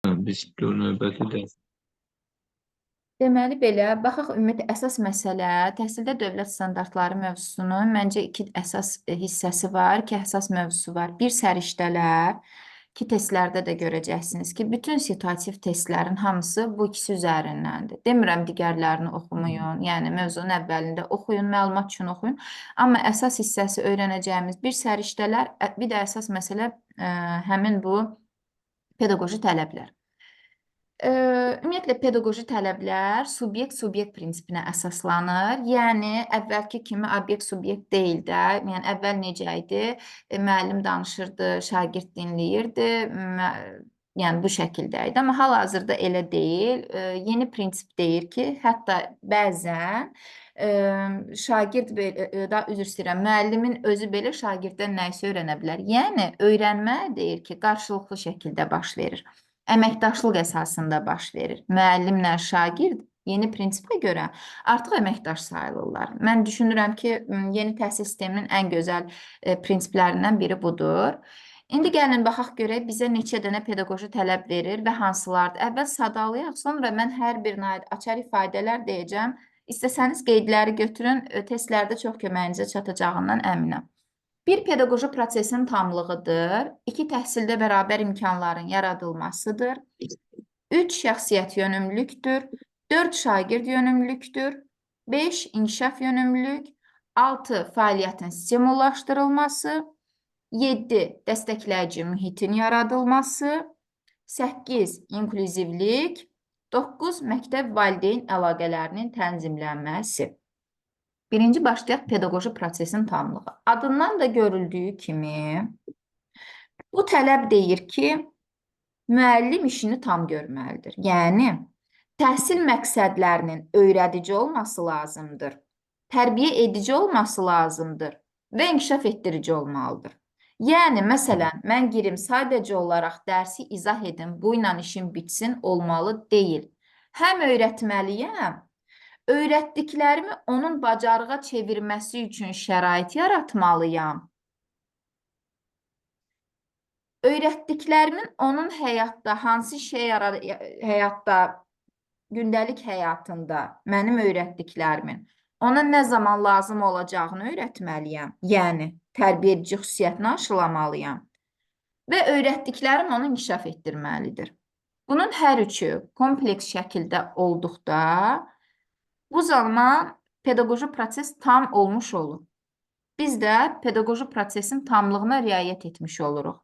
Biz növbəti dərs. Deməli belə, baxaq ümumiyyətlə əsas məsələ təhsildə dövlət standartları mövzusunun məncə iki əsas hissəsi var, iki əsas mövzusu var. Bir səriştələr ki, testlərdə də görəcəksiniz ki, bütün situativ testlərin hamısı bu ikisi üzərindəndir. Demirəm digərlərini oxumayın, yəni mövzunun əvvəlində oxuyun, məlumat üçün oxuyun. Amma əsas hissəsi öyrənəcəyimiz bir səriştələr, bir də əsas məsələ həmin bu pedaqoji tələblər. Ümumiyyətlə pedaqoji tələblər subyekt-subyekt prinsipinə əsaslanır. Yəni əvvəlki kimi obyekt-subyekt deyil də. Yəni əvvəl necə idi? Müəllim danışırdı, şagird dinləyirdi. Yəni bu şəkildə idi. Amma hal-hazırda elə deyil. Yeni prinsip deyir ki, hətta bəzən şagird belə, da üzr istəyirəm, müəllimin özü belə şagirddən nəyisə öyrənə bilər. Yəni öyrənmə deyir ki, qarşılıqlı şəkildə baş verir. Əməkdaşlıq əsasında baş verir. Müəllimlə şagird yeni prinsipə görə artıq əməkdaş sayılırlar. Mən düşünürəm ki, yeni təhsil sisteminin ən gözəl prinsiplərindən biri budur. İndi gəlin baxaq görək bizə neçə dənə pedaqoji tələb verir və hansılardır. Əvvəl sadalayaq, sonra mən hər birinə aid açar ifadələr deyəcəm. İstəsəniz qeydləri götürün, testlərdə çox köməyinizə çatacağından əminəm. Bir, pedaqoji prosesin tamlığıdır. İki, təhsildə bərabər imkanların yaradılmasıdır. Üç, şəxsiyyət yönümlülükdür. Dörd, şagird yönümlülükdür. Beş, inkişaf yönümlülük. Altı, fəaliyyətin stimullaşdırılması. Yeddi, dəstəkləyici mühitin yaradılması. Səkkiz, inklüzivlik. Doqquz, məktəb valideyn əlaqələrinin tənzimlənməsi. Birinci başlayaq pedaqoji prosesin tamlığı. Adından da görüldüyü kimi bu tələb deyir ki, müəllim işini tam görməlidir. Yəni təhsil məqsədlərinin öyrədici olması lazımdır, tərbiyə edici olması lazımdır və inkişaf etdirici olmalıdır. Yəni məsələn, mən girim sadəcə olaraq dərsi izah edim, bu ilə işim bitsin olmalı deyil. Həm öyrətməliyəm, öyrətdiklərimi onun bacarığa çevirməsi üçün şərait yaratmalıyam. Öyrətdiklərimin onun həyatda hansı şey həyatda, gündəlik həyatında mənim öyrətdiklərimin ona nə zaman lazım olacağını öyrətməliyəm. Yəni tərbiyə edici xüsusiyyətini aşılamalıyam və öyrətdiklərim onu inkişaf etdirməlidir. Bunun hər üçü kompleks şəkildə olduqda bu zaman pedaqoji proses tam olmuş olur. Biz də pedaqoji prosesin tamlığına riayət etmiş oluruq.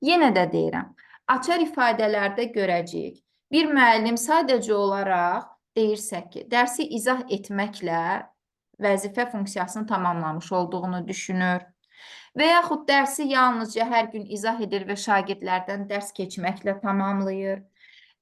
Yenə də deyirəm, açar ifadələrdə görəcəyik. Bir müəllim sadəcə olaraq deyirsək ki, dərsi izah etməklə vəzifə funksiyasını tamamlamış olduğunu düşünür. Və yaxud dərsi yalnızca hər gün izah edir və şagirdlərdən dərs keçməklə tamamlayır.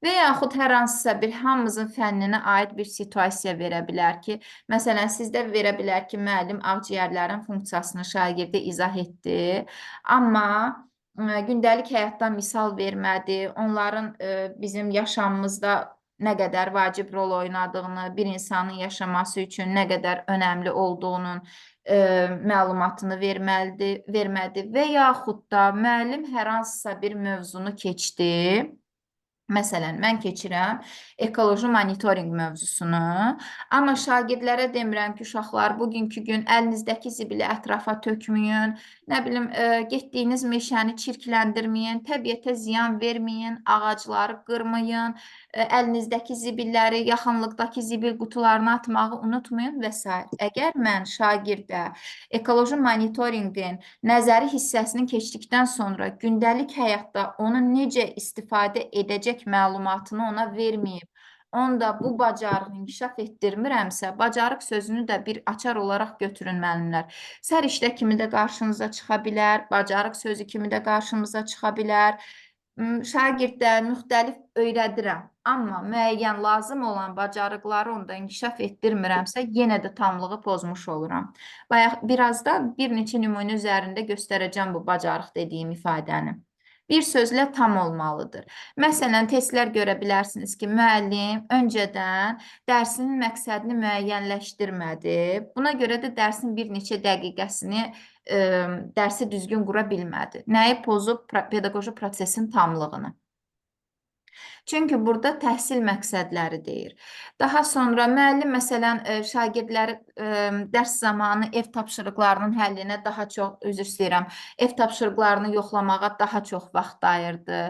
Və yaxud hər hansısa bir hamımızın fənninə aid bir situasiya verə bilər ki, məsələn, sizdə verə bilər ki, müəllim ağciyərlərin funksiyasını şagirdə izah etdi, amma gündəlik həyatdan misal vermədi, onların bizim yaşamımızda nə qədər vacib rol oynadığını, bir insanın yaşaması üçün nə qədər önəmli olduğunun məlumatını vermədi və yaxud da müəllim hər hansısa bir mövzunu keçdi. Məsələn, mən keçirəm ekoloji monitorinq mövzusunu, amma şagirdlərə demirəm ki, uşaqlar, bugünkü gün əlinizdəki zibili ətrafa tökməyin, nə bilim, getdiyiniz meşəni çirkləndirməyin, təbiətə ziyan verməyin, ağacları qırmayın, əlinizdəki zibilləri yaxınlıqdakı zibil qutularına atmağı unutmayın və sair. Əgər mən şagirdə ekoloji monitorinqin nəzəri hissəsini keçdikdən sonra gündəlik həyatda onu necə istifadə edəcək məlumatını ona verməyib, onda bu bacarığı inkişaf etdirmirəmsə, bacarıq sözünü də bir açar olaraq götürün müəllimlər. Səriştə kimi də qarşınıza çıxa bilər, bacarıq sözü kimi də qarşımıza çıxa bilər. Şagirdə müxtəlif öyrədirəm, amma müəyyən lazım olan bacarıqları onda inkişaf etdirmirəmsə, yenə də tamlığı pozmuş oluram. Bayaq birazdan bir neçə nümunə üzərində göstərəcəm bu bacarıq dediyim ifadəni. Bir sözlə tam olmalıdır. Məsələn, testlər görə bilərsiniz ki, müəllim öncədən dərsinin məqsədini müəyyənləşdirmədi. Buna görə də dərsin bir neçə dəqiqəsini dərsi düzgün qura bilmədi. Nəyi pozub? Pedaqoji prosesin tamlığını. Çünki burada təhsil məqsədləri deyir. Daha sonra müəllim məsələn şagirdləri dərs zamanı ev tapşırıqlarının həllinə daha çox, üzr istəyirəm, ev tapşırıqlarını yoxlamağa daha çox vaxt ayırdı.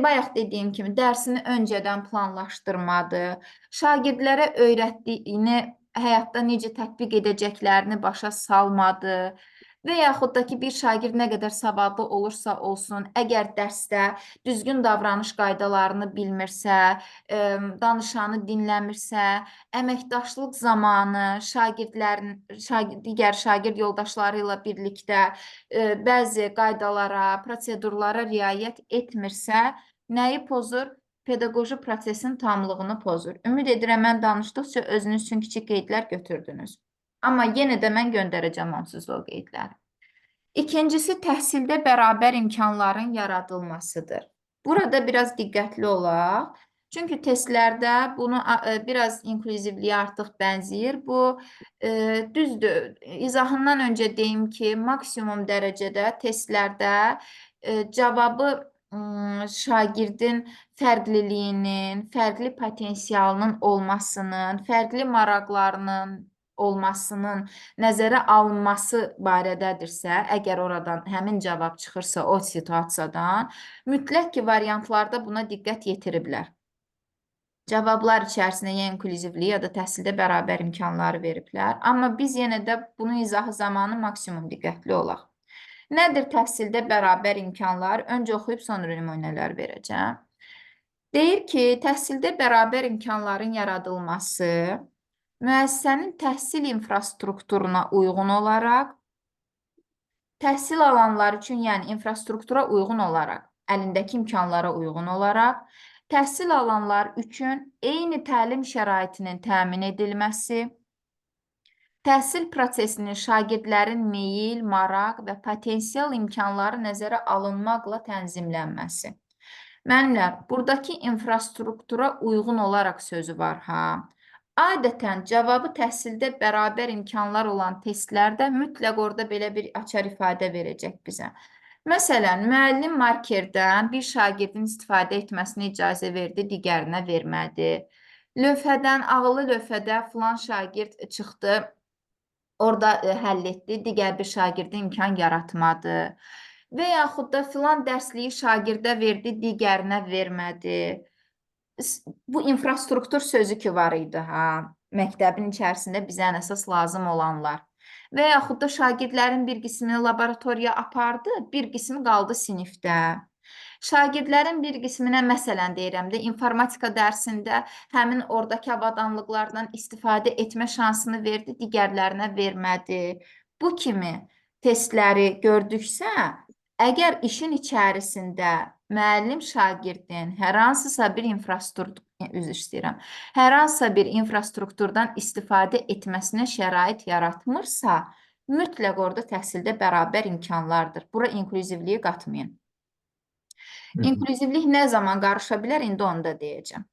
Bayaq dediyim kimi dərsini öncədən planlaşdırmadı. Şagirdlərə öyrətdiyini həyatda necə tətbiq edəcəklərini başa salmadı. Və yaxud da ki, bir şagird nə qədər savadlı olursa olsun, əgər dərsdə düzgün davranış qaydalarını bilmirsə, danışanı dinləmirsə, əməkdaşlıq zamanı şagirdlərin, digər şagird yoldaşları ilə birlikdə bəzi qaydalara, prosedurlara riayət etmirsə, nəyi pozur? Pedaqoji prosesin tamlığını pozur. Ümid edirəm, mən danışdıqca özünüz üçün kiçik qeydlər götürdünüz. Amma yenə də mən göndərəcəm onsuz o qeydləri. İkincisi, təhsildə bərabər imkanların yaradılmasıdır. Burada biraz diqqətli olaq. Çünki testlərdə bunu biraz inklüzivliyə artıq bənzəyir. Bu düzdür. İzahından öncə deyim ki, maksimum dərəcədə testlərdə cavabı şagirdin fərqliliyinin, fərqli potensialının olmasının, fərqli maraqlarının olmasının nəzərə alınması barədədirsə, əgər oradan həmin cavab çıxırsa o situasiyadan, mütləq ki, variantlarda buna diqqət yetiriblər. Cavablar içərisində ya inklüzivliyi ya da təhsildə bərabər imkanları veriblər. Amma biz yenə də bunun izahı zamanı maksimum diqqətli olaq. Nədir təhsildə bərabər imkanlar? Öncə oxuyub sonra nümunələr verəcəm. Deyir ki, təhsildə bərabər imkanların yaradılması müəssisənin təhsil infrastrukturuna uyğun olaraq, təhsil alanlar üçün, yəni infrastruktura uyğun olaraq, əlindəki imkanlara uyğun olaraq, təhsil alanlar üçün eyni təlim şəraitinin təmin edilməsi, təhsil prosesinin şagirdlərin meyil, maraq və potensial imkanları nəzərə alınmaqla tənzimlənməsi. Müəllimlər, buradakı infrastruktura uyğun olaraq sözü var ha. Adətən cavabı təhsildə bərabər imkanlar olan testlərdə mütləq orada belə bir açar ifadə verəcək bizə. Məsələn, müəllim markerdən bir şagirdin istifadə etməsinə icazə verdi, digərinə vermədi. Lövhədən, ağıllı lövhədə filan şagird çıxdı, orada həll etdi, digər bir şagirdə imkan yaratmadı. Və yaxud da filan dərsliyi şagirdə verdi, digərinə vermədi. Bu infrastruktur sözü ki var idi ha, məktəbin içərisində bizə ən əsas lazım olanlar. Və yaxud da şagirdlərin bir qismini laboratoriya apardı, bir qismi qaldı sinifdə. Şagirdlərin bir qisminə məsələn deyirəm də, informatika dərsində həmin oradakı avadanlıqlardan istifadə etmə şansını verdi, digərlərinə vermədi. Bu kimi testləri gördüksə, əgər işin içərisində müəllim şagirdin hər hansısa bir infrastruktur, üzr istəyirəm, hər hansısa bir infrastrukturdan istifadə etməsinə şərait yaratmırsa, mütləq orada təhsildə bərabər imkanlardır. Bura inklüzivliyi qatmayın. İnklüzivlik nə zaman qarışa bilər, indi onu da deyəcəm.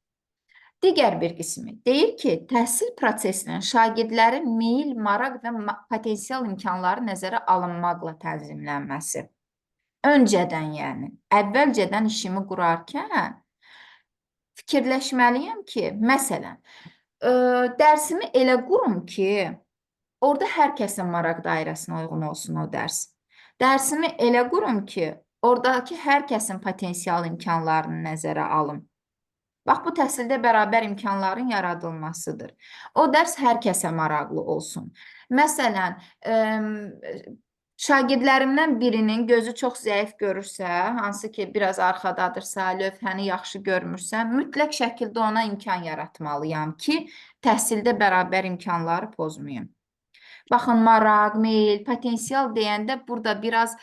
Digər bir qismi deyir ki, təhsil prosesinin şagirdlərin meyil, maraq və potensial imkanları nəzərə alınmaqla tənzimlənməsi. Öncədən, yəni, əvvəlcədən işimi qurarkən fikirləşməliyəm ki, məsələn, dərsimi elə qurum ki, orada hər kəsin maraq dairəsinə uyğun olsun o dərs. Dərsimi elə qurum ki, oradakı hər kəsin potensial imkanlarını nəzərə alım. Bax, bu təhsildə bərabər imkanların yaradılmasıdır. O dərs hər kəsə maraqlı olsun. Məsələn, şagirdlərimdən birinin gözü çox zəif görürsə, hansı ki, biraz arxadadırsa, lövhəni yaxşı görmürsə, mütləq şəkildə ona imkan yaratmalıyam ki, təhsildə bərabər imkanları pozmayım. Baxın, maraq, meyl, potensial deyəndə burada biraz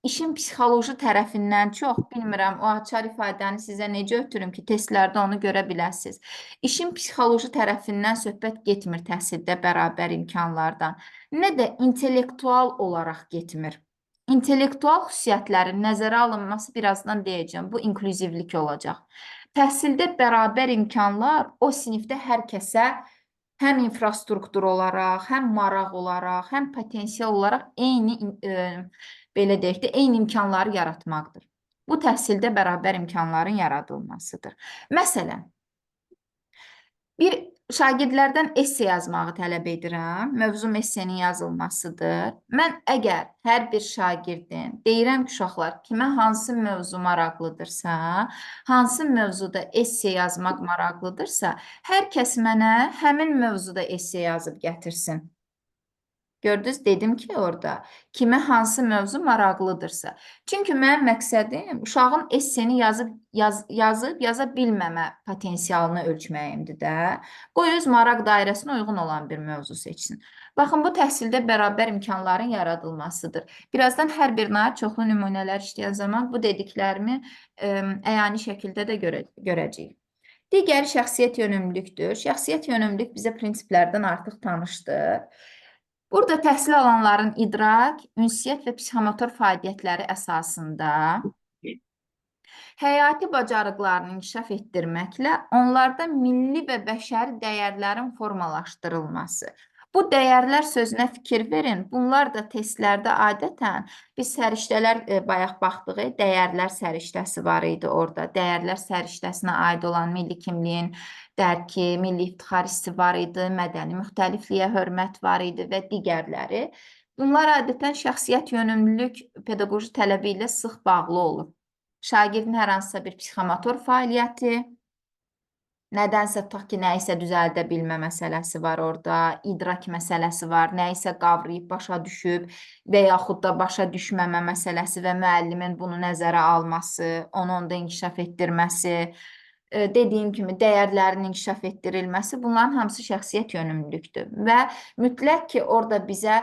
işin psixoloji tərəfindən çox, bilmirəm, o açar ifadəni sizə necə ötürüm ki, testlərdə onu görə biləsiniz. İşin psixoloji tərəfindən söhbət getmir təhsildə bərabər imkanlardan. Nə də intellektual olaraq getmir. İntellektual xüsusiyyətlərin nəzərə alınması birazdan deyəcəm, bu inklüzivlik olacaq. Təhsildə bərabər imkanlar o sinifdə hər kəsə həm infrastruktur olaraq, həm maraq olaraq, həm potensial olaraq eyni, belə deyək də, eyni imkanları yaratmaqdır. Bu təhsildə bərabər imkanların yaradılmasıdır. Məsələn, bir şagirdlərdən esse yazmağı tələb edirəm. Mövzum essenin yazılmasıdır. Mən əgər hər bir şagirdin, deyirəm ki, uşaqlar, kimə hansı mövzu maraqlıdırsa, hansı mövzuda esse yazmaq maraqlıdırsa, hər kəs mənə həmin mövzuda esse yazıb gətirsin. Gördünüz, dedim ki, orada kimə hansı mövzu maraqlıdırsa. Çünki mənim məqsədim uşağın esseni yazıb yaza bilməmə potensialını ölçməyimdir də. Qoy öz maraq dairəsinə uyğun olan bir mövzu seçsin. Baxın, bu təhsildə bərabər imkanların yaradılmasıdır. Birazdan hər birinə aid çoxlu nümunələr işləyən zaman bu dediklərimi əyani şəkildə də görəcəyik. Digəri şəxsiyyət yönümlülükdür. Şəxsiyyət yönümlülük bizə prinsiplərdən artıq tanışdır. Burada təhsil alanların idrak, ünsiyyət və psixomotor fəaliyyətləri əsasında həyati bacarıqlarını inkişaf etdirməklə onlarda milli və bəşəri dəyərlərin formalaşdırılması. Bu dəyərlər sözünə fikir verin. Bunlar da testlərdə adətən biz səriştələr bayaq baxdıq, dəyərlər səriştəsi var idi orada. Dəyərlər səriştəsinə aid olan milli kimliyin dərki, milli iftixar hissi var idi, mədəni müxtəlifliyə hörmət var idi və digərləri. Bunlar adətən şəxsiyyət yönümlülük pedaqoji tələbi ilə sıx bağlı olur. Şagirdin hər hansısa bir psixomotor fəaliyyəti, nədənsə tutaq ki, nəyisə düzəldə bilmə məsələsi var orada, idrak məsələsi var, nəyisə qavrayıb, başa düşüb və yaxud da başa düşməmə məsələsi və müəllimin bunu nəzərə alması, onu onda inkişaf etdirməsi, dediyim kimi dəyərlərin inkişaf etdirilməsi, bunların hamısı şəxsiyyət yönümlülükdür və mütləq ki, orada bizə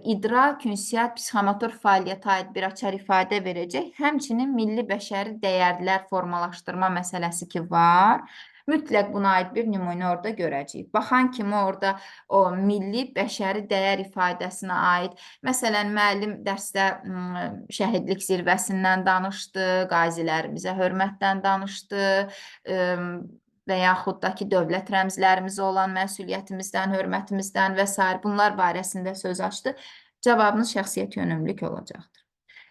idrak, ünsiyyət, psixomotor fəaliyyətə aid bir açar ifadə verəcək. Həmçinin milli bəşəri dəyərlər formalaşdırma məsələsi ki var. Mütləq buna aid bir nümunə orada görəcəyik. Baxan kimi orada o milli bəşəri dəyər ifadəsinə aid, məsələn, müəllim dərsdə şəhidlik zirvəsindən danışdı, qazilərimizə hörmətdən danışdı və yaxud da ki, dövlət rəmzlərimizə olan məsuliyyətimizdən, hörmətimizdən və sair bunlar barəsində söz açdı. Cavabınız şəxsiyyət yönümlülük olacaqdır.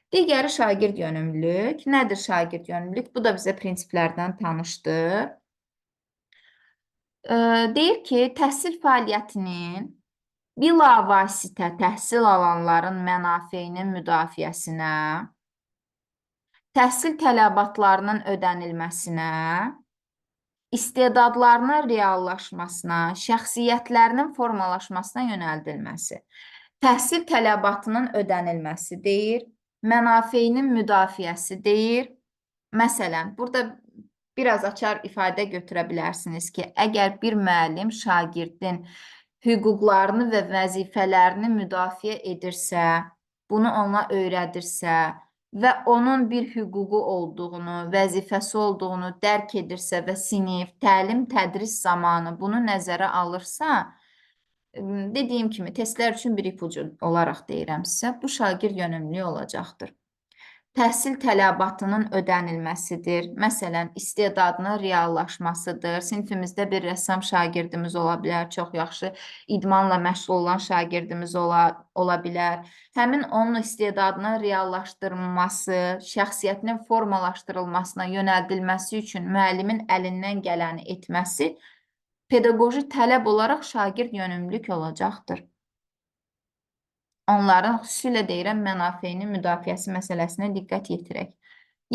Digəri şagird yönümlülük. Nədir şagird yönümlülük? Bu da bizə prinsiplərdən tanışdır. Deyir ki, təhsil fəaliyyətinin bilavasitə təhsil alanların mənafeyinin müdafiəsinə, təhsil tələbatlarının ödənilməsinə, istedadlarının reallaşmasına, şəxsiyyətlərinin formalaşmasına yönəldilməsi. Təhsil tələbatının ödənilməsi deyir, mənafeyinin müdafiəsi deyir. Məsələn, burada biraz açar ifadə götürə bilərsiniz ki, əgər bir müəllim şagirdin hüquqlarını və vəzifələrini müdafiə edirsə, bunu ona öyrədirsə və onun bir hüququ olduğunu, vəzifəsi olduğunu dərk edirsə və sinif, təlim, tədris zamanı bunu nəzərə alırsa, dediyim kimi testlər üçün bir ipucu olaraq deyirəm sizə, bu şagird yönümlülüyü olacaqdır. Təhsil tələbatının ödənilməsidir. Məsələn, istedadının reallaşmasıdır. Sinifimizdə bir rəssam şagirdimiz ola bilər, çox yaxşı idmanla məşğul olan şagirdimiz ola bilər. Həmin onun istedadının reallaşdırılması, şəxsiyyətinin formalaşdırılmasına yönəldilməsi üçün müəllimin əlindən gələni etməsi pedaqoji tələb olaraq şagird yönümlülük olacaqdır. Onların xüsusilə deyirəm, mənafeyinin müdafiəsi məsələsinə diqqət yetirək.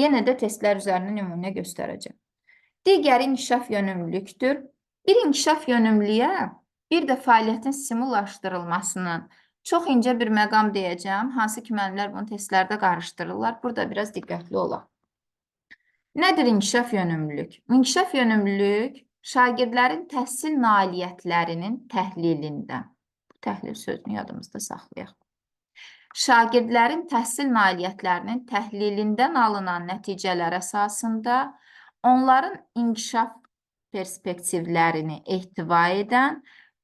Yenə də testlər üzərində nümunə göstərəcəm. Digəri inkişaf yönümlülükdür. Bir inkişaf yönümlüyə, bir də fəaliyyətin simullaşdırılmasının çox incə bir məqam deyəcəm, hansı ki, müəllimlər bunu testlərdə qarışdırırlar. Burada biraz diqqətli olaq. Nədir inkişaf yönümlülük? İnkişaf yönümlülük şagirdlərin təhsil nailiyyətlərinin təhlilində. Təhlil sözünü yadımızda saxlayaq. Şagirdlərin təhsil nailiyyətlərinin təhlilindən alınan nəticələr əsasında onların inkişaf perspektivlərini ehtiva edən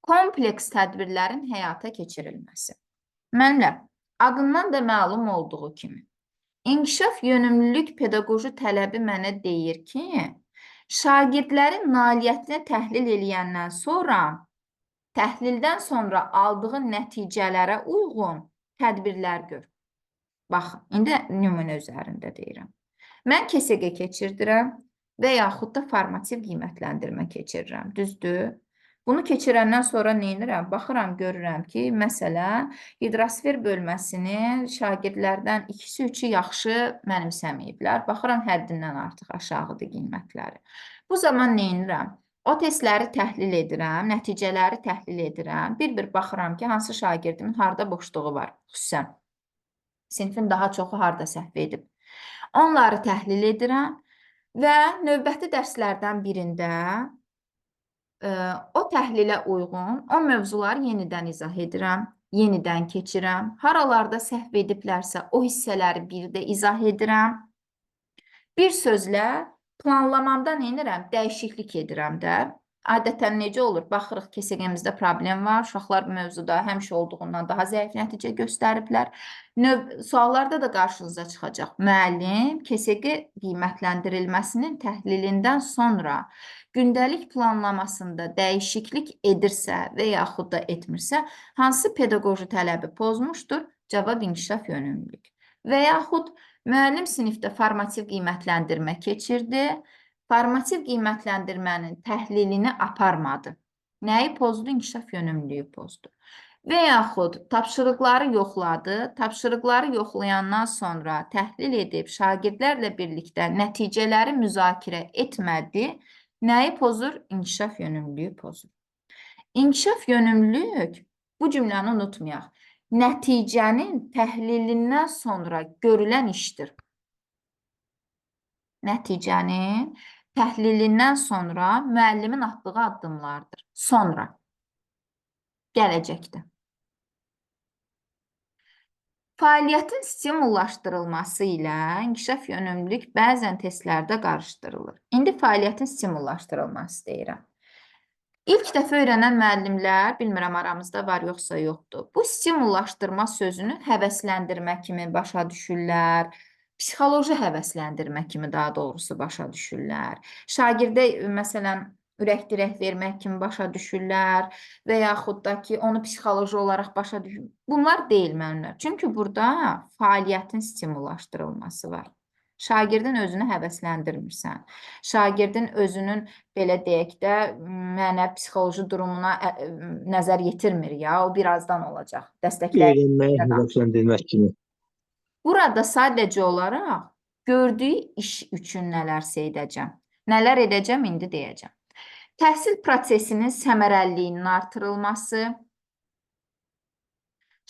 kompleks tədbirlərin həyata keçirilməsi. Müəllimlər, adından da məlum olduğu kimi, inkişaf yönümlülük pedaqoji tələbi mənə deyir ki, şagirdlərin nailiyyətini təhlil eləyəndən sonra, təhlildən sonra aldığı nəticələrə uyğun tədbirlər gör. Baxın, indi nümunə üzərində deyirəm. Mən KSQ keçirdirəm və yaxud da formativ qiymətləndirmə keçirirəm. Düzdür? Bunu keçirəndən sonra nə edirəm? Baxıram, görürəm ki, məsələn, hidrosfer bölməsini şagirdlərdən ikisi, üçü yaxşı mənimsəməyiblər. Baxıram, həddindən artıq aşağıdır qiymətləri. Bu zaman nə edirəm? O testləri təhlil edirəm, nəticələri təhlil edirəm. Bir-bir baxıram ki, hansı şagirdimin harda boşluğu var, xüsusən. Sinfin daha çoxu harda səhv edib. Onları təhlil edirəm və növbəti dərslərdən birində o təhlilə uyğun o mövzuları yenidən izah edirəm, yenidən keçirəm. Haralarda səhv ediblərsə o hissələri bir də izah edirəm. Bir sözlə planlamamda nə edirəm? Dəyişiklik edirəm də. Adətən necə olur? Baxırıq, KSQ-mizdə problem var. Uşaqlar bu mövzuda həmişə olduğundan daha zəif nəticə göstəriblər. Suallarda da qarşınıza çıxacaq. Müəllim KSQ qiymətləndirilməsinin təhlilindən sonra gündəlik planlamasında dəyişiklik edirsə və yaxud da etmirsə, hansı pedaqoji tələbi pozmuşdur? Cavab inkişaf yönümlülük. Və yaxud müəllim sinifdə formativ qiymətləndirmə keçirdi. Formativ qiymətləndirmənin təhlilini aparmadı. Nəyi pozdu? İnkişaf yönümlülüyü pozdu. Və yaxud tapşırıqları yoxladı. Tapşırıqları yoxlayandan sonra təhlil edib şagirdlərlə birlikdə nəticələri müzakirə etmədi. Nəyi pozur? İnkişaf yönümlülüyü pozur. İnkişaf yönümlülük, bu cümləni unutmayaq, nəticənin təhlilindən sonra görülən işdir. Nəticənin təhlilindən sonra müəllimin atdığı addımlardır. Sonra, gələcəkdə. Fəaliyyətin stimullaşdırılması ilə inkişaf yönümlülük bəzən testlərdə qarışdırılır. İndi fəaliyyətin stimullaşdırılması deyirəm. İlk dəfə öyrənən müəllimlər, bilmirəm aramızda var yoxsa yoxdur, bu stimullaşdırma sözünü həvəsləndirmə kimi başa düşürlər, psixoloji həvəsləndirmə kimi daha doğrusu başa düşürlər. Şagirdə məsələn ürək dirək vermək kimi başa düşürlər və yaxud da ki, onu psixoloji olaraq başa düşür. Bunlar deyil müəllimlər. Çünki burada fəaliyyətin stimullaşdırılması var. Şagirdin özünü həvəsləndirmirsən. Şagirdin özünün, belə deyək də, mənə psixoloji durumuna nəzər yetirmir ya, o birazdan olacaq. Dəstəklər. Öyrənməyə həvəsləndirmək kimi. Burada sadəcə olaraq gördüyü iş üçün nələrsə edəcəm. Nələr edəcəm, indi deyəcəm. Təhsil prosesinin səmərəliliyinin artırılması,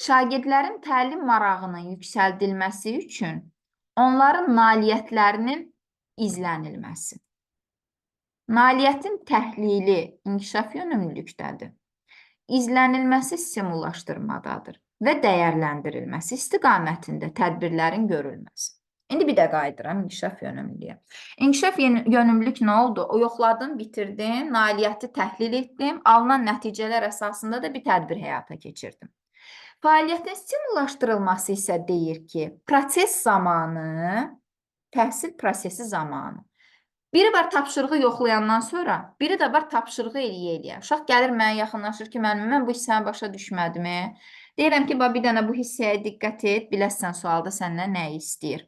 şagirdlərin təlim marağının yüksəldilməsi üçün onların nailiyyətlərinin izlənilməsi. Nailiyyətin təhlili inkişaf yönümlülükdədir. İzlənilməsi stimullaşdırmadadır və dəyərləndirilməsi istiqamətində tədbirlərin görülməsi. İndi bir də qayıdıram inkişaf yönümlülüyə. İnkişaf yönümlülük nə oldu? O yoxladım, bitirdim, nailiyyəti təhlil etdim, alınan nəticələr əsasında da bir tədbir həyata keçirdim. Fəaliyyətin stimullaşdırılması isə deyir ki, proses zamanı, təhsil prosesi zamanı. Biri var tapşırığı yoxlayandan sonra, biri də var tapşırığı eləyə-eləyə. Uşaq gəlir mənə yaxınlaşır ki, müəllim, mən bu hissəni başa düşmədim. Deyirəm ki, bax, bir dənə bu hissəyə diqqət et, biləsən sualda səndən nəyi istəyir.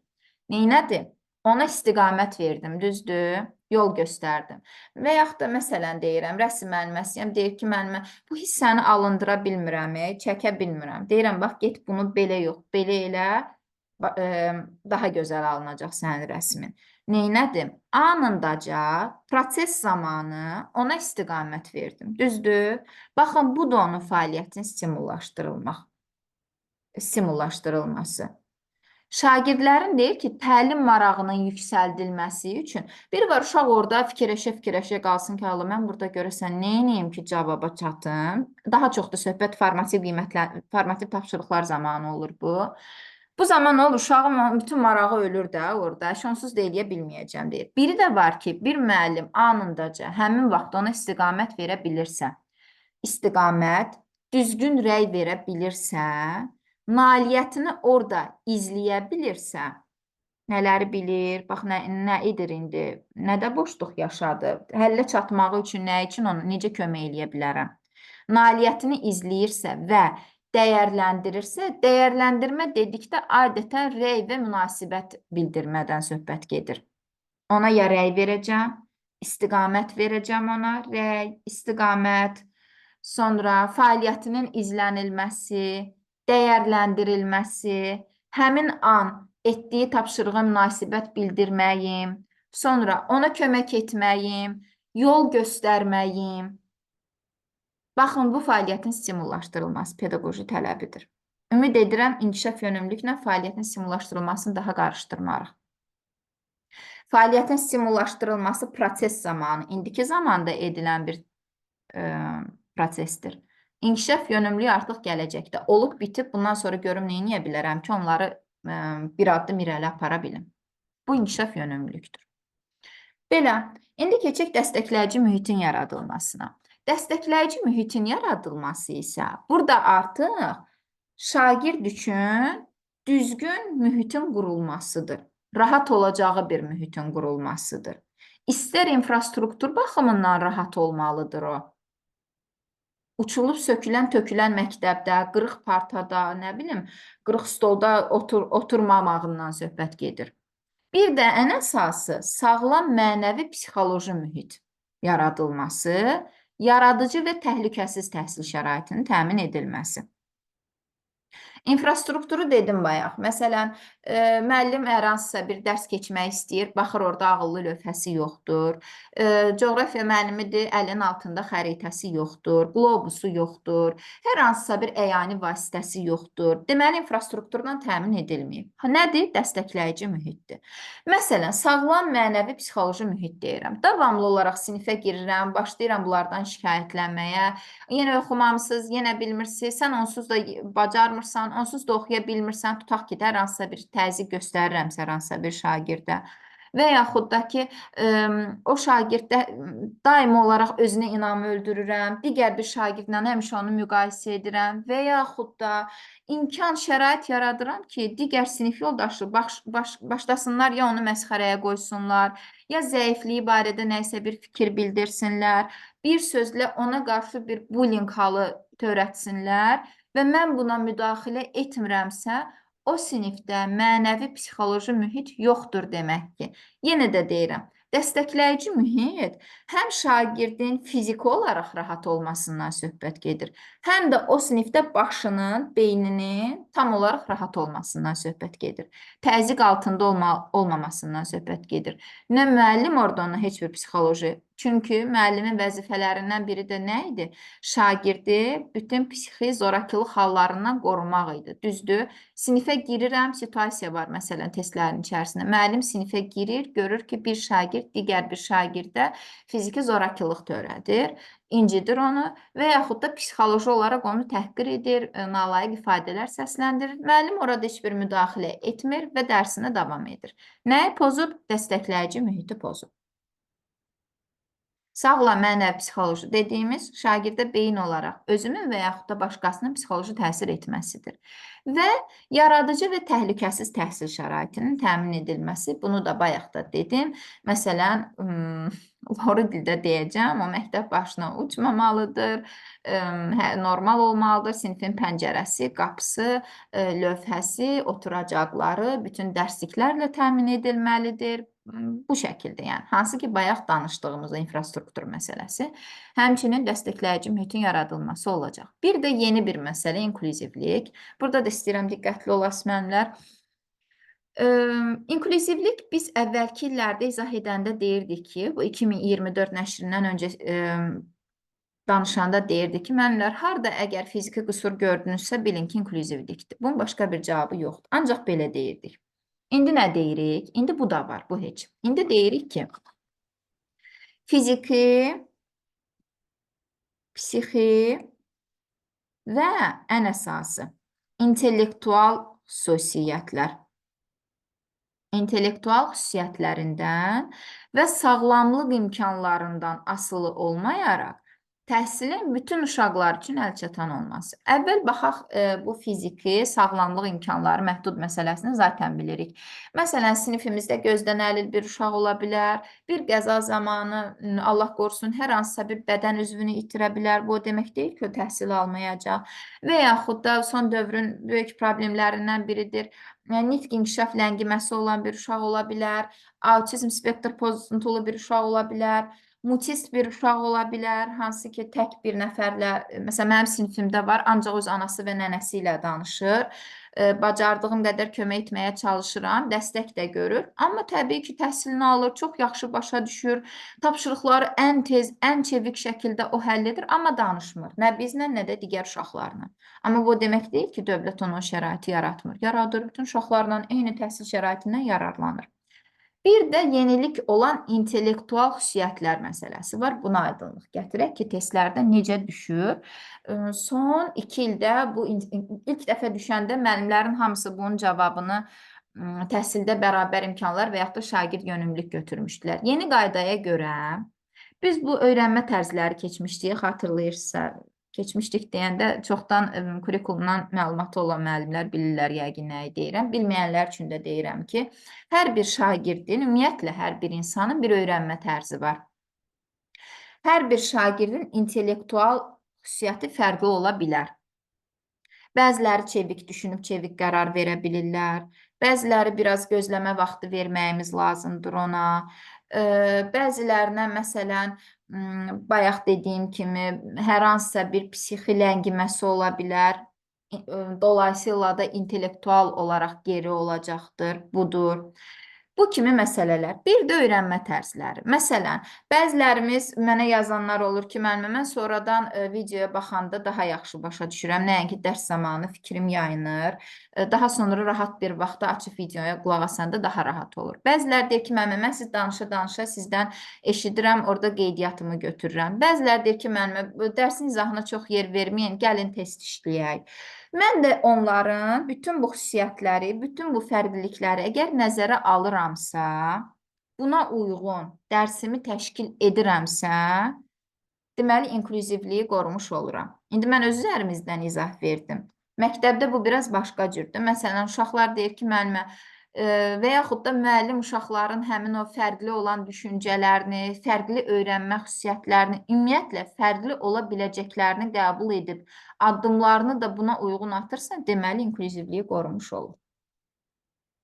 Neynədir? Ona istiqamət verdim, düzdür? Yol göstərdim. Və yaxud da məsələn deyirəm, rəsm müəlliməsiyəm, deyir ki, müəllimə, bu hissəni alındıra bilmirəm, çəkə bilmirəm. Deyirəm, bax, get bunu belə yox, belə elə, daha gözəl alınacaq sənin rəsmin. Neynədim? Anındaca proses zamanı ona istiqamət verdim. Düzdür? Baxın, bu da onun fəaliyyətin stimullaşdırılması. Şagirdlərin deyir ki, təlim marağının yüksəldilməsi üçün bir var uşaq orada fikirləşə-fikirləşə qalsın ki, Allah, mən burada görəsən nə edeyim ki, cavaba çatım. Daha çox da söhbət formativ qiymətlər, formativ tapşırıqlar zamanı olur bu. Bu zaman olur, uşağın bütün marağı ölür də orada, onsuz da eləyə bilməyəcəm deyir. Biri də var ki, bir müəllim anındaca həmin vaxt ona istiqamət verə bilirsə, istiqamət, düzgün rəy verə bilirsə, nailiyyətini orada izləyə bilirsə, nələri bilir, bax nə edir indi, nədə boşluq yaşadı, həllə çatmağı üçün nə üçün onu necə kömək eləyə bilərəm? Nailiyyətini izləyirsə və dəyərləndirirsə, dəyərləndirmə dedikdə adətən rəy və münasibət bildirmədən söhbət gedir. Ona ya rəy verəcəm, istiqamət verəcəm ona, rəy, istiqamət, sonra fəaliyyətinin izlənilməsi, dəyərləndirilməsi, həmin an etdiyi tapşırığa münasibət bildirməyim, sonra ona kömək etməyim, yol göstərməyim. Baxın, bu fəaliyyətin stimullaşdırılması pedaqoji tələbidir. Ümid edirəm, inkişaf yönümlülüklə fəaliyyətin stimullaşdırılmasını daha qarışdırmarıq. Fəaliyyətin stimullaşdırılması proses zamanı, indiki zamanda edilən bir prosesdir. İnkişaf yönümlülüyü artıq gələcəkdə olub, bitib, bundan sonra görüm nə edə bilərəm ki, onları bir addım irəli apara bilim. Bu inkişaf yönümlülükdür. Belə, indi keçək dəstəkləyici mühitin yaradılmasına. Dəstəkləyici mühitin yaradılması isə burada artıq şagird üçün düzgün mühitin qurulmasıdır. Rahat olacağı bir mühitin qurulmasıdır. İstər infrastruktur baxımından rahat olmalıdır o. Uçulub sökülən, tökülən məktəbdə, qırıq partada, nə bilim, qırıq stolda oturmamağından söhbət gedir. Bir də ən əsası sağlam mənəvi psixoloji mühit yaradılması, yaradıcı və təhlükəsiz təhsil şəraitinin təmin edilməsi. İnfrastrukturu dedim bayaq. Məsələn, müəllim hər hansısa bir dərs keçmək istəyir, baxır orada ağıllı lövhəsi yoxdur. Coğrafiya müəllimidir, əlinin altında xəritəsi yoxdur, qlobusu yoxdur, hər hansısa bir əyani vasitəsi yoxdur. Deməli, infrastrukturdan təmin edilməyib. Ha, nədir? Dəstəkləyici mühitdir. Məsələn, sağlam mənəvi psixoloji mühit deyirəm. Davamlı olaraq sinifə girirəm, başlayıram bunlardan şikayətlənməyə. Yenə oxumamısınız, yenə bilmirsiniz, sən onsuz da bacarmırsan, onsuz da oxuya bilmirsən, tutaq ki, hər hansısa bir təzyiq göstərirəmsə hər hansısa bir şagirdə və yaxud da ki, o şagirddə daimi olaraq özünə inamı öldürürəm, digər bir şagirdlə həmişə onu müqayisə edirəm və yaxud da imkan, şərait yaradıram ki, digər sinif yoldaşı başlasınlar ya onu məsxərəyə qoysunlar, ya zəifliyi barədə nəsə bir fikir bildirsinlər, bir sözlə ona qarşı bir bullying halı törətsinlər və mən buna müdaxilə etmirəmsə, o sinifdə mənəvi psixoloji mühit yoxdur demək ki. Yenə də deyirəm, dəstəkləyici mühit həm şagirdin fiziki olaraq rahat olmasından söhbət gedir, həm də o sinifdə başının, beyninin tam olaraq rahat olmasından söhbət gedir. Təzyiq altında olmamasından söhbət gedir. Nə müəllim orada ona heç bir psixoloji, çünki müəllimin vəzifələrindən biri də nə idi? Şagirdi bütün psixi zorakılıq hallarından qorumaq idi. Düzdür? Sinifə girirəm, situasiya var məsələn testlərin içərisində. Müəllim sinifə girir, görür ki, bir şagird digər bir şagirdə fiziki zorakılıq törədir, incidir onu və yaxud da psixoloji olaraq onu təhqir edir, nalayiq ifadələr səsləndirir. Müəllim orada heç bir müdaxilə etmir və dərsinə davam edir. Nəyi pozub? Dəstəkləyici mühiti pozub. Sağlam mənəvi psixoloji dediyimiz şagirdə beyin olaraq özümün və yaxud da başqasının psixoloji təsir etməsidir. Və yaradıcı və təhlükəsiz təhsil şəraitinin təmin edilməsi, bunu da bayaq da dedim. Məsələn, loru dildə deyəcəm, o məktəb başına uçmamalıdır, normal olmalıdır, sinifin pəncərəsi, qapısı, lövhəsi, oturacaqları bütün dərsliklərlə təmin edilməlidir. Bu şəkildə, yəni hansı ki bayaq danışdığımız infrastruktur məsələsi, həmçinin dəstəkləyici mühitin yaradılması olacaq. Bir də yeni bir məsələ inklüzivlik. Burada da istəyirəm diqqətli olasın müəllimlər. İnklüzivlik biz əvvəlki illərdə izah edəndə deyirdik ki, bu 2024 nəşrindən öncə danışanda deyirdik ki, müəllimlər harda əgər fiziki qüsur gördünüzsə bilin ki, inklüzivlikdir. Bunun başqa bir cavabı yoxdur. Ancaq belə deyirdik. İndi nə deyirik? İndi bu da var, bu heç. İndi deyirik ki, fiziki, psixi və ən əsası intellektual xüsusiyyətlər. İntellektual xüsusiyyətlərindən və sağlamlıq imkanlarından asılı olmayaraq Təhsilin bütün uşaqlar üçün əlçatan olması. Əvvəl baxaq bu fiziki, sağlamlıq imkanları məhdud məsələsini zaten bilirik. Məsələn, sinifimizdə gözdən əlil bir uşaq ola bilər, bir qəza zamanı, Allah qorusun, hər hansısa bir bədən üzvünü itirə bilər. Bu o demək deyil ki, o təhsil almayacaq. Və yaxud da son dövrün böyük problemlərindən biridir. Yəni, nitq inkişaf ləngiməsi olan bir uşaq ola bilər, autizm spektr pozuntulu bir uşaq ola bilər, mutist bir uşaq ola bilər, hansı ki tək bir nəfərlə, məsələn, mənim sinifimdə var, ancaq öz anası və nənəsi ilə danışır. Bacardığım qədər kömək etməyə çalışıram, dəstək də görür. Amma təbii ki, təhsilini alır, çox yaxşı başa düşür, tapşırıqları ən tez, ən çevik şəkildə o həll edir, amma danışmır. Nə bizlə, nə də digər uşaqlarla. Amma bu demək deyil ki, dövlət ona o şəraiti yaratmır. Yaradır, bütün uşaqlarla eyni təhsil şəraitindən yararlanır. Bir də yenilik olan intellektual xüsusiyyətlər məsələsi var. Buna aydınlıq gətirək ki, testlərdə necə düşür. Son 2 ildə bu ilk dəfə düşəndə müəllimlərin hamısı bunun cavabını təhsildə bərabər imkanlar və yaxud da şagird yönümlülük götürmüşdülər. Yeni qaydaya görə biz bu öyrənmə tərzləri keçmişdik, xatırlayırsınızsa. Keçmişdik deyəndə çoxdan kurikulumdan məlumatı olan müəllimlər bilirlər yəqin nəyi deyirəm. Bilməyənlər üçün də deyirəm ki, hər bir şagirdin, ümumiyyətlə hər bir insanın bir öyrənmə tərzi var. Hər bir şagirdin intellektual xüsusiyyəti fərqli ola bilər. Bəziləri çevik düşünüb çevik qərar verə bilirlər. Bəziləri biraz gözləmə vaxtı verməyimiz lazımdır ona. Bəzilərinə məsələn, bayaq dediyim kimi hər hansısa bir psixi ləngiməsi ola bilər. Dolayısıyla da intellektual olaraq geri olacaqdır. Budur. Bu kimi məsələlər. Bir də öyrənmə tərzləri. Məsələn, bəzilərimiz mənə yazanlar olur ki, müəllimə, mən sonradan videoya baxanda daha yaxşı başa düşürəm. Nəinki dərs zamanı fikrim yayınır. Daha sonra rahat bir vaxtda açıb videoya qulaq asanda daha rahat olur. Bəziləri deyir ki, müəllimə, mən siz danışa-danışa sizdən eşidirəm, orada qeydiyyatımı götürürəm. Bəziləri deyir ki, müəllimə, dərsin izahına çox yer verməyin, gəlin test işləyək. Mən də onların bütün bu xüsusiyyətləri, bütün bu fərqlilikləri əgər nəzərə alıramsa, buna uyğun dərsimi təşkil edirəmsə, deməli, inklüzivliyi qorumuş oluram. İndi mən öz üzərimizdən izah verdim. Məktəbdə bu biraz başqa cürdür. Məsələn, uşaqlar deyir ki, müəllimə, və yaxud da müəllim uşaqların həmin o fərqli olan düşüncələrini, fərqli öyrənmə xüsusiyyətlərini, ümumiyyətlə fərqli ola biləcəklərini qəbul edib, addımlarını da buna uyğun atırsa, deməli, inklüzivliyi qorumuş olur.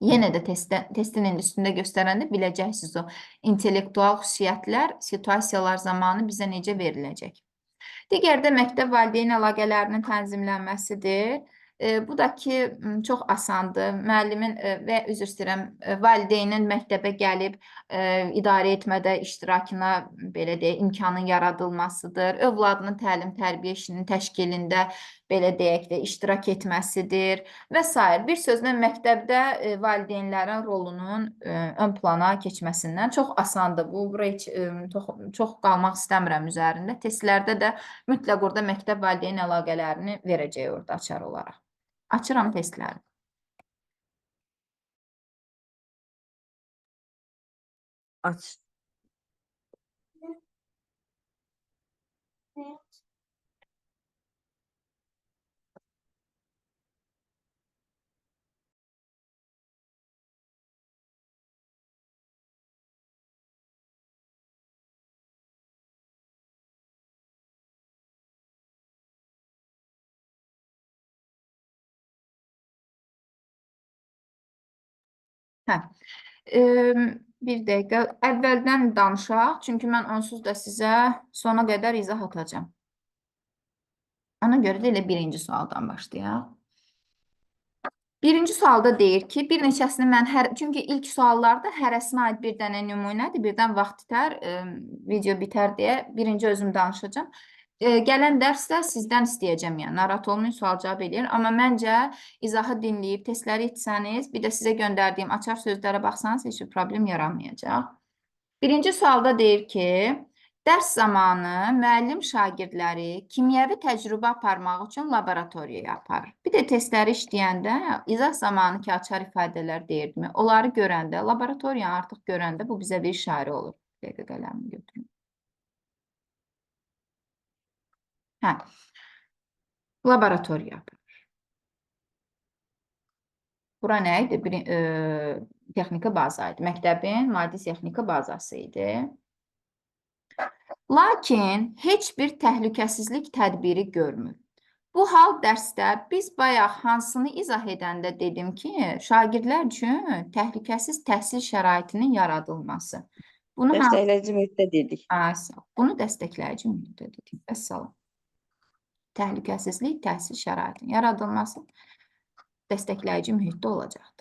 Yenə də testin indi üstündə göstərəndə biləcəksiniz o intellektual xüsusiyyətlər situasiyalar zamanı bizə necə veriləcək. Digər də məktəb valideyn əlaqələrinin tənzimlənməsidir. Bu da ki, çox asandır. Müəllimin və üzr istəyirəm, valideynin məktəbə gəlib idarə etmədə iştirakına, belə deyək, imkanın yaradılmasıdır. Övladının təlim-tərbiyə işinin təşkilində, belə deyək də, iştirak etməsidir və sair. Bir sözlə, məktəbdə valideynlərin rolunun ön plana keçməsindən çox asandır. Bu, bura heç çox qalmaq istəmirəm üzərində. Testlərdə də mütləq orada məktəb valideyn əlaqələrini verəcək orada açar olaraq. Açıram testləri. Aç. Hə. Bir dəqiqə. Əvvəldən danışaq, çünki mən onsuz da sizə sona qədər izah atacağam. Ona görə də elə birinci sualdan başlayaq. Birinci sualda deyir ki, bir neçəsini mən hər, çünki ilk suallarda hərəsinə aid bir dənə nümunədir, birdən vaxt itər, video bitər deyə birinci özüm danışacağam. Gələn dərsdə sizdən istəyəcəm, yəni narahat olmayın, sual cavab eləyir. Amma məncə izahı dinləyib testləri etsəniz, bir də sizə göndərdiyim açar sözlərə baxsanız heç bir problem yaranmayacaq. Birinci sualda deyir ki, dərs zamanı müəllim şagirdləri kimyəvi təcrübə aparmaq üçün laboratoriyaya aparır. Bir də testləri işləyəndə izah zamanı ki, açar ifadələr deyirdim. Onları görəndə, laboratoriyanı artıq görəndə bu bizə bir işarə olur. Bir dəqiqə qələmimi götürüm. Hə. Laboratoriya aparır. Bura nə idi? Bir, texniki baza idi. Məktəbin maddi texniki bazası idi. Lakin heç bir təhlükəsizlik tədbiri görmür. Bu hal dərsdə biz bayaq hansını izah edəndə dedim ki, şagirdlər üçün təhlükəsiz təhsil şəraitinin yaradılması. Bunu hansı Dəstəkləyici mühitdə dedik. Ay, sağ ol. Bunu dəstəkləyici mühitdə dedik. Vəssalam. Təhlükəsizlik, təhsil şəraitinin yaradılması dəstəkləyici mühitdə olacaqdır.